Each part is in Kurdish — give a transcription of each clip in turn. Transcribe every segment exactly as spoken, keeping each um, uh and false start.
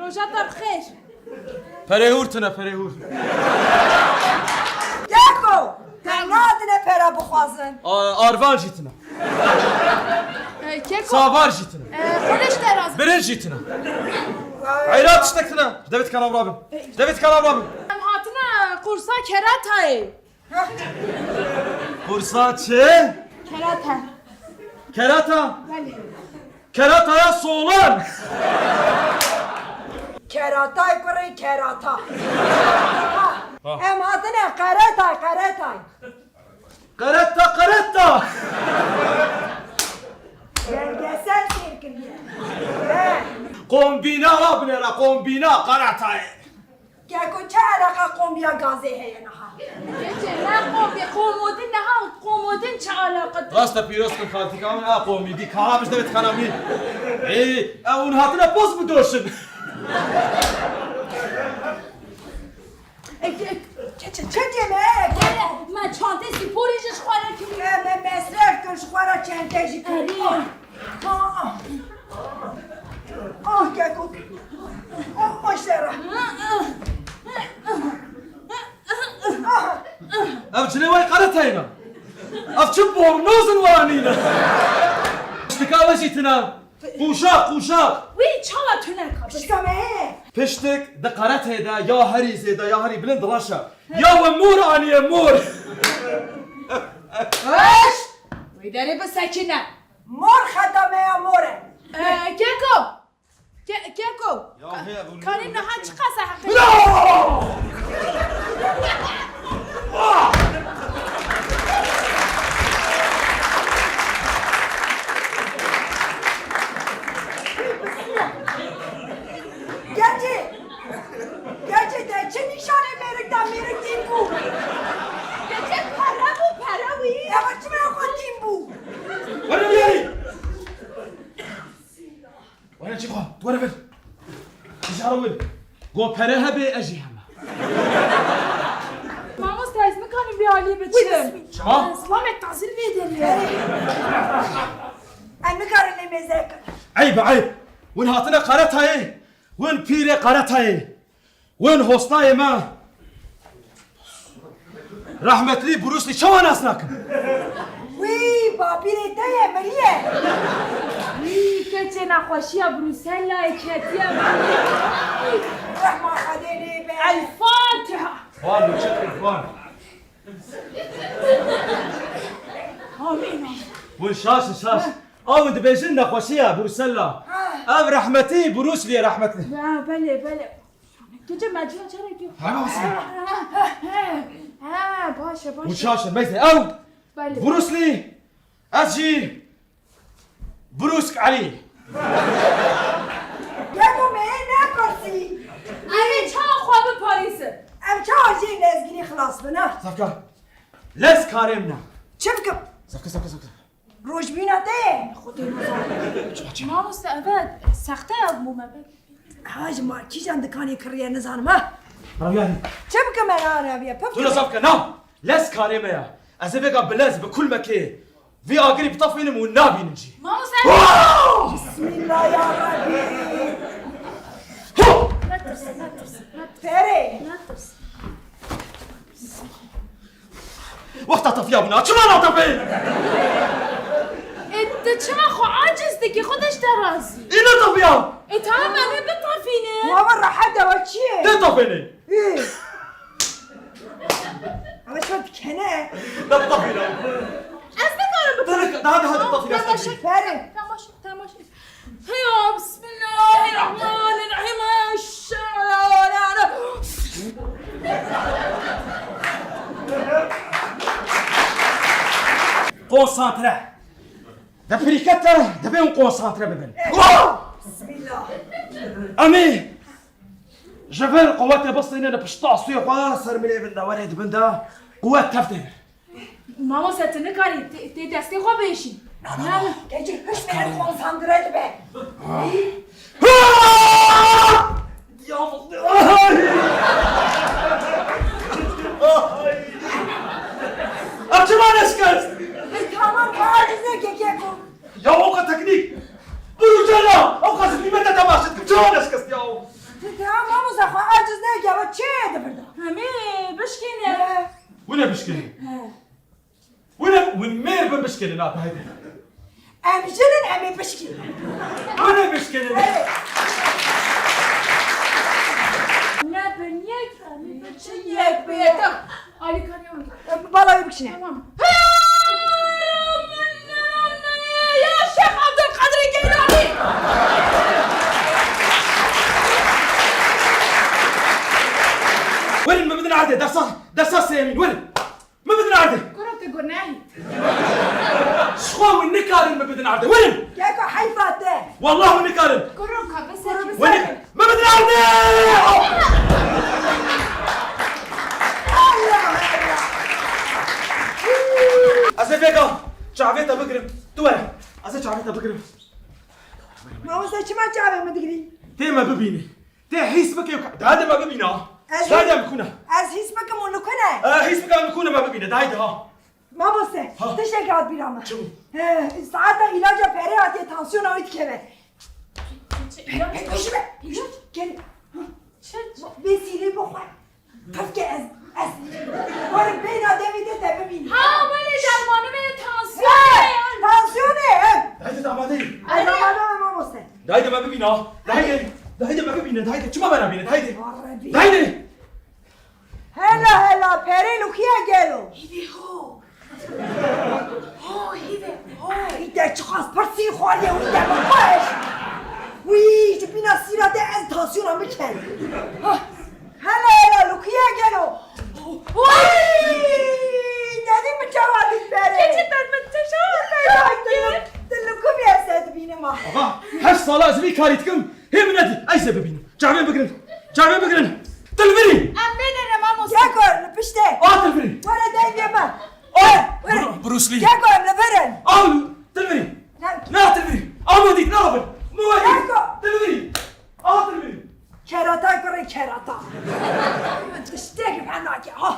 Roja te bi xêr. Perê hûr tune, perê hûr. Keko! Te nadine pera bixwazin. A-, arvan jî tune. E, Keko. Savar jî tune. E, Xwedeş te razî. Birinc jî tune. Eyra tiştek tune. Ji devê dikana rabim. Ji devê dikana rabim. Em hatine qursa keratayê. Qursa çi? Kerata. Kerata? Belê. Kerataya solan. Keratay kurê kerata. Ha. Em hatine qeretay, qeretay. Qereta, qereta! Belgesel sêr kiriye. He. Kombîna wa binêre, kombîna, qeretayê. Keko, çi eleqa kombiya gazê heye niha? Keçê, ne kombi, komodin niha, komodin çi eleqa? Rast e, pîroz kim xaltîka min, a komîdî, kara bijde bit kana min. Ê, e, hûn hatine poz bidoşin. Ê, ke-, keçê, keçê me, ke-, me çantê sporê jî ji xwe re kiriye. Me, me mesref kir, ji xwe re çente jî kir. Erê. Ah, ah. Ah, Keko. Ah, ah, şera. Ev cilê wê qeretayê ne. Ev çi bornoz in wanî ne. Ştika we jî tune. Qûşaq, qûşaq. Wî çawa tune ka? Piştika me heye. Piştik di qeretayê de ya herî zêde ya herî bilind reş e. Ya we mor aniye mor. Reş! Wî derê bisekine. Mor xeta me ya mor e. Ee, Keko! Ke-, Keko! Ya Ka-, heye, bu Karî niha çi qasa heqê? Bravo! Gencê! Gencê te çi nîşanê mêrik da, mêrik tîm bû? Keçê pere bû, pere wî. Ewa çima xwe tîm bû? Were biyarî! Were çi xwe, were vir. Tijara wir. Go pere hebe, ez jî heme. Mamoste, ez nikarim vê alî biçim. Çima? Zilamek tazî vê derê. Em nikarin lê mêze kin. Eyb e, eyb. Hûn hatine qeretayê. Hûn pîrê qeretayê. Wên hostayê me rehmetlî Bruce Lee çawa nas nakin? Wî, bapîrê te ye, miriye. Wî, keçê nexweşiya Brusellayê ketiye. Rehma Xwedê lê be. El Fatiha. Xwan, çi xwan. Amîn. Hûn şaş in, şaş. Ew dibêjin nexweşiya Brusella. Ha. Ev rehmetî Bruce Lee rehmetli. Ha, belê, belê. Gece mecra çarekî. Ha, baş e. Ha, ha, ha, ha, baş e, baş e. Û şaş in, meyse, ew Belê. Bruce Lee, ez jî Brusk Elî. Gelo me hê nepirsî? Em ê çawa xwe biparêzin? Em çawa jê lezgînî xilas bin, ha? Zafka, lez karê min e. Çi bikim? Zafka, zafka, zafka. Rojbîna te ye. Xwedê nizane. Mamoste, eve sexte ya bû me be. Ha, ji ma kîjan dikanê kiriye nizanim ha. Reviyarî. Çi bikim me na reviye? Pif. Tu ne zaf ke na. Lez karê me ya. Ez ê vêga bi lez, bi kulmekê vî agirî bitefînim û nabînim jî. Mamoste. Bismillah ya Rabbi. Ho! Netirs, netirs, netirs. Ferê. Netirs. Wexta tefiya bûna, çima natefê? E, tu çima xwe aciz dikî, xwe de ji te razî. Ê netefiya! E, tamam, em ê bitefînin. Wa, wa rehet e, wa çi ye? Tê tefênê. Ê. Ama şo dikene. Ne bitefîne. Ez nikarim bitefînim. Daha, daha, daha bitefîne. Tamam, tamam. Ferê. Tamam, tamam. Ya, bismillahirrahmanirrahim. Konsantre. De pirîke te, divê hûn konsantre bibin. Bismillah. Em ê ji vir quwetê bistînin, pişta sûyê xwe ser milê bin de, werê di bin de quwet tev tê vir. Mamoste, tu nikarî tê, tê destê xwe bêşî. Na, na, na. Keçî hişmêre konsantre dibe. Ha! Ay! Ay! Ev çima neşkest? Ay, tamam, aciz ne kekeko. Ya o kadar teknik. Bunu cana, o kadar nimete temaşa ettim. Çima neşkest ya o? Wine bişkinin. He. Wine, win mêr bin bişkinin, ha, haydi. Em jin in, em ê bişkînin. Wine bişkinin. Evet. Ne bin yek, em ê biçin yek bi yek. Alîkariya min. Bala wê bikişîne. Tamam. Ya Şêx Abdulkadir Geylani. Werin, me bidin erdê, dersa, dersa sêyemîn, werin. Me bidin erdê. Kuro, tu gunehî. Ji xwe hûn nikarin me bidin erdê. Werin. Keko, heyfa te. Wallah hûn nikarin. Kuro, ka bisekî. Werin. Me bidin erdê. Allah Allah. Ez ê vêga çavê te bigirim. Tu were. Ez ê çavê te bigirim. Mamoste, çima çavê min digirî? Tê me bibînî. Tê hîs bike û ka-, dayê me bibîne. Ez Dayê hîs, me bikûne. Ez hîs bikim û nikune. E, hîs bike û nikune me bibîne. Dayê ha. Mamoste, Ha. tiştek hat bîra min. Çi bû? He, saeta îlaca perê hatiye, tansiyona wî dikeve. Çi, çi, Pe-, ilaç? Pekişime. İlaç? Gel. Çi? Vê sîrê bixwe. Kevke ez, ez. Werin beyna devê te, te bibînim. Ha, belê, dermanê me tansiyon He, e. Tansiyonê. Dayê, tu amade yî? Ez Alo. amade me mamoste. Dayê, me bibîne. Dayê, dayê, me bibîne. Dayê, çima me nabîne? Dayê. Ya Rebî. Dayê. Hela, hela, perê li ku ye gelo? Hîvê ho. Ho, hîvê ho. Î te çiqas pirsî xwariye, wî te bixweş. Wî, ji bîna sîra te ez tansiyona min ket. Hah. Hela, hela, li ku ye gelo? Wî! Nedî min çawa dît perê? Keçî te min çawa Ay, dît? Tu, tu li ku bî ez te dibînim a? Ava, heşt sala ez vî karî dikim, hê min nedî, ez ê bibînim. Çavên bigirin, çavên bigirin. Tilvirî! Em bê dere mamoste. Geko, li piştê. A tilvirî! Were dengê me. A, Were. Bru-, Bruce Lee. Geko, em li vir in. A, tilvirî. Ne? Na tilvirî. A, Modî, na bin. Modî. Geko. Tilvirî. A, tilvirî. Kerata kurê kerata. Tiştek fena ki, ha.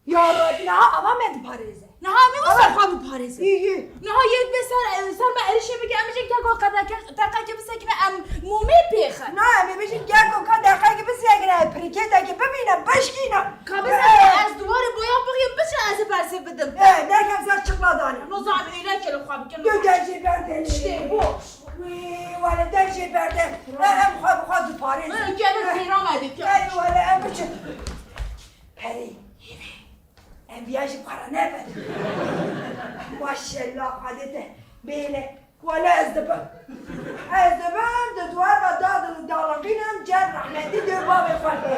Ya Rabbi, niha ava me diparêze. Niha em ê wisa xwe biparêzin. Yî, yî. Niha yek bê ser, ser me êrişê bike, em bêjin keko qedeke, teqekê bisekine, em mûmê pêxin. Na, em ê bêjin keko ka teqekê bisekine, pirkêtekê bibîne, bişkîne. Ka bisekine, ez duwarê boya bixîm, biçin ez ê bersê bidim. E, nekem ser çiqla danî. No zan êlekê li xwe bikin. Tu dercê berde. İşte bu. Wî, wele dercê berde. E, em xwe bi xwe diparêzin. E, kevin xêra me dike. E, wele em biçin. Perê. Em viya jî para nebin. Maşallah, Xwedê te bêle. Wele ez dibim. Ez dibim, di duwar ve dadil dalaqînim, cem rehmetî dê bavê xwe.